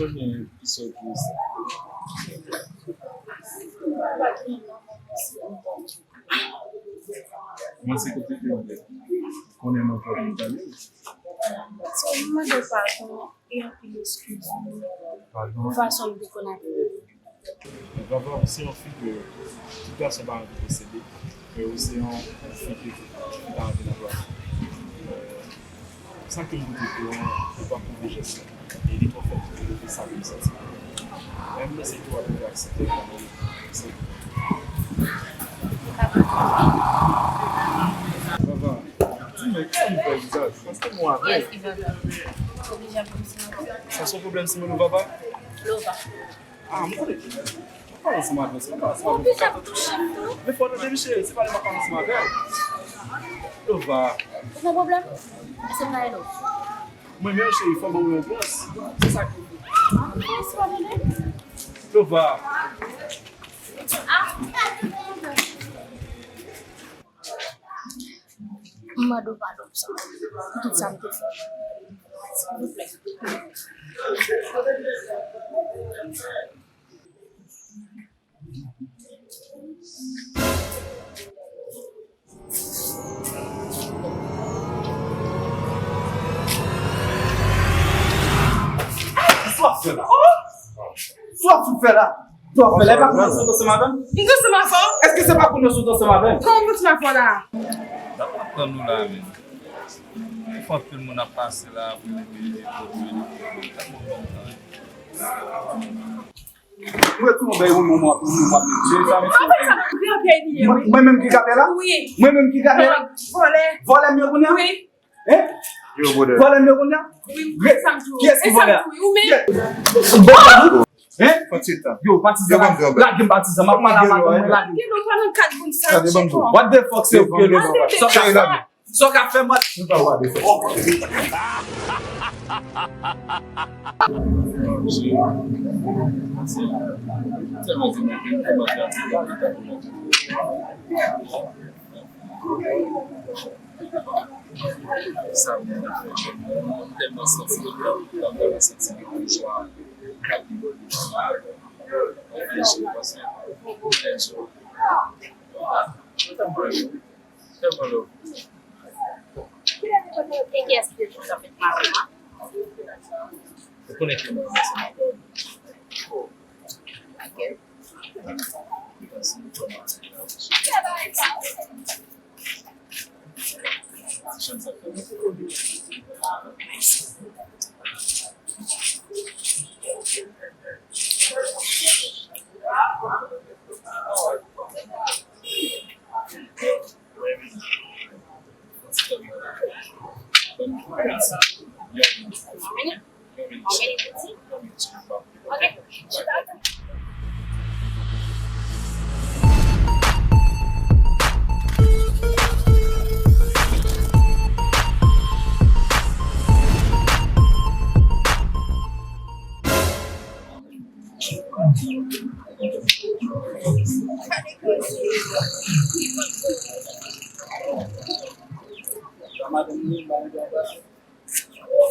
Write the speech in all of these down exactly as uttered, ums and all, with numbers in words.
Ebyen, ki sòti isit? Mwen se kote ke w ye. Konnen mwen pa vin pale. So, m mande w padon e anpil eskiz pou fason m te konn ap. Vava, se yon fi ke tout gason pa anvi posede, men ou se yon fi ke tout fi ta anvi nan plas ou. Sa ke m koute pou an, ou pa pwouve jès la. E li twò fè pou li, sa ke m santi. Menm lè se tou a pou aksepte l, sa. Vava, di mwen, ki m fè vizaj? Paske mwen avè. Sa se yon pwoblèm si mwen nou Vava? Lova. Ah, m konnen. Mwen pa ansanm avè l, se pa ansanm avè l. Ou deja touche m tou. Men fò w tande m cheri, se pa lè m ap pale ansanm avè l. Lova. Ou gen pwoblèm? Èske m ta ede w? Mwen menm cheri, fò w ban mwen yon pòs. Se sa ki. Ah, se pa vre? Lova. Ah. M mande w padon pou sa, pou tout sa m te fè. Silvouplè. Sa w ap fè la? Sa w ap fè la? Sa w ap fè la? E pa pou nou sot ansanm avè m? M te ansanm avè w? Èske se pa pou nou sot ansanm avè m? Kòman m te ansanm avè w la? Dakò, m ap tann ou la, men. Ou fè anpil moun ap pase la, pou yo vini, pou yo vini. Ou wè tou yon bèy ou nou w ap, ou nou w ap met je sa, mesye. Mwen, mwen menm ki kapè la? Wi. Mwen menm ki kapè la? Vòlè. Vòlè m yo kounye a? Wi. Hein? Yo, brother. Vòlè m yo kounye a? Wi, wi, sa m di w. Kiyès ki vòlè a? Ou menm. Hein? Yo, patizan, lage m patizan, m ap pale a madanm mwen, lage m. What the fuck, se ou ki rele? Sa w ka fè, mwen. Sa mwen ap fè, mwen tèlman santi, mwen tèlman santi jwa. Tèlman love. E kiyès ki te di w sa fèt mari w an? Ou konnen ke mwen renmen sa. Ok.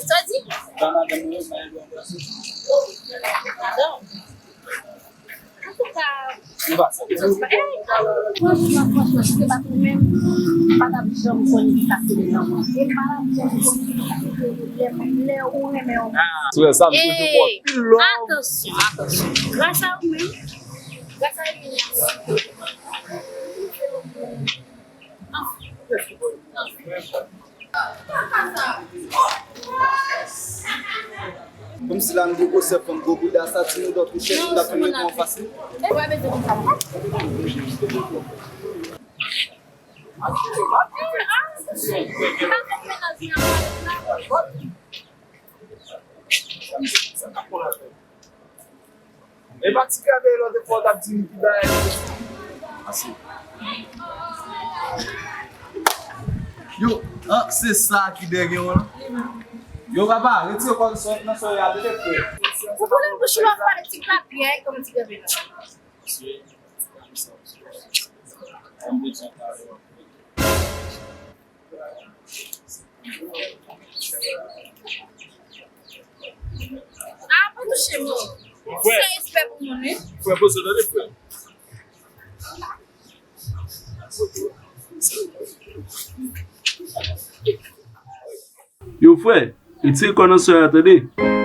Sa w di? Madanm. Antouka, franchman, franchman, si se pa t ou menm, m pa t ap janm konnen ki sa k rele lanmou. E m pa t ap janm konnen ki sa k rele lè, lè ou renmen yon moun. Frè, sa m toujou fè w anpil love. Atansyon, atansyon. Gras a ou menm, gras a ou menm. Kòmsi la m gen gwosè fanm gwo bouda sa, ti moudon tou chèch, m ta fin met yon fas li. E pa ti krape lòt fwa w t ap di m ki bagay. Ase. Yo, an, se sa ki dèyè w la. Yo, papa, retire kò l sòt nan sòy a, tete frè. Ou konnen bouch ou ap pale ti krape, kòm ti krape la. Ah, pa touche m. Frè, poze w tande, frè. Yo, frè, retire kò nan sè a, tande.